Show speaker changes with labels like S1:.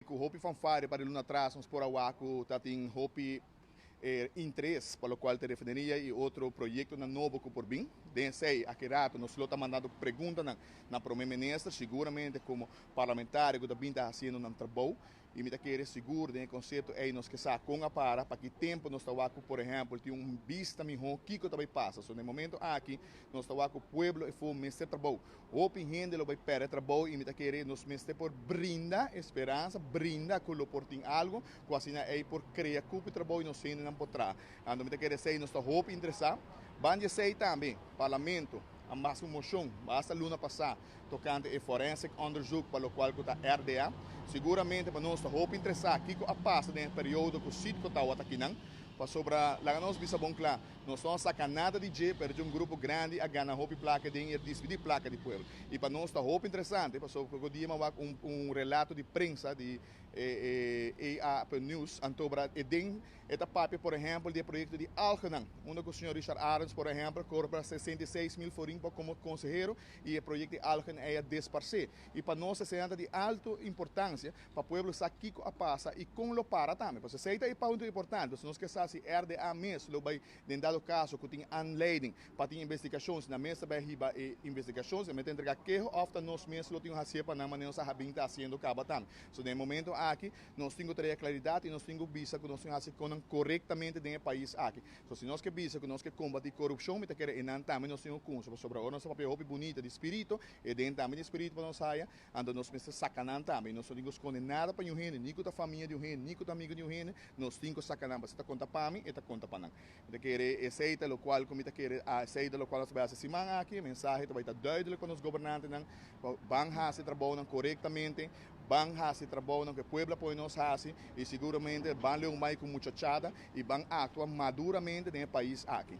S1: Ku hopi fanfare pa luna atras nos por a wak ku tatin hopi interes pa lokual ta refineria i otro proyektonan nobo ku por bin. Den esei aki rato nos lo ta mandando preguntanan na Prome Minister, siguramente komo parlamentario ku ta bin ta hasiendo nan trabou. I mi ta kere sigur den e konsepto ei nos ke sa kon a para, pa ki tempu nos ta wak ku por ehèmpel tin un bista mihó kiko ta bai pasa. So na e momento aki nos ta wak ku pueblo efo mester trabou. Hopi hende lo bai pèrdè trabou i mi ta kere nos mester por brinda e speransa, brinda ku lo por tin algu ku asina ei por krea kupi trabou i nos hendenan por traha. Anto mi ta kere esei nos ta hopi interesá. Ban di esei tambe Parlamento a masa un moshon basta luna pasá tokante e forensic onderzoek pa lokual ku ta RDA. Siguramente pa nos ta hopi interesá kiko a pasa den e periodo ku Citgo tawata akinan, pasobra laga nos bisa bon kla, nos no a saka nada di dje, pero dje un grupo grandi a gana hopi plaka den i a dispidí plaka di pueblo. I pa nos ta hopi interesante, pasobra ku dia mi a wak un relato di prensa di e EA News, antobra e den E ta papia por ehempel di e proyecto di algenan, unda cu señor Richard Arends por ehempel cobra 66.000 florin pa como consehero y e proyecto di algen ey a desparce. Y pa nos esey ta di alto importancia pa pueblo sa kico a pasa y con lo para tambe. Pasobra esey ta e punto importante, pasobra nos ke sa si RDA mes lo bay den dado caso cu tin aanleiding pa tin investigacion, si nan mes ta bay hiba e investigacion, si nan mes ta entrega keho of ta nos mes lo tin hacié pa nan manera nos a habin ta haciendo caba tambe. So den e momento aki nos tin ku trae klaridat i nos tin ku bisa ku nos tin hasi konan korektamente den e pais aki. So si nos ke bisa ku nos ke kombatí korupshon mi ta kere enan tambe nos tin ku kunsa pasobra ora nos ta papia hopi bunita di spirito e den tambe di spirito pa nos haya anto nos mester saka nan tambe i nos no tin ku skonde nada pa niun hende ni ku ta famia di un hende ni ku ta amigu di un hende nos tin ku saka nan pasobra e ta konta pa mi e ta konta pa nan. Mi ta kere esei ta lokual ku mi ta kere a esei ta lokual nos ta bai hasi siman aki e mensahe ta bai ta duidelik pa nos gobernantenan pa ban hasi e trabounan korektamente. Ban hasi trabounan ku e pueblo a pone nos hasi i siguramente ban leun bai ku muchachada i ban aktua maduramente den e pais aki.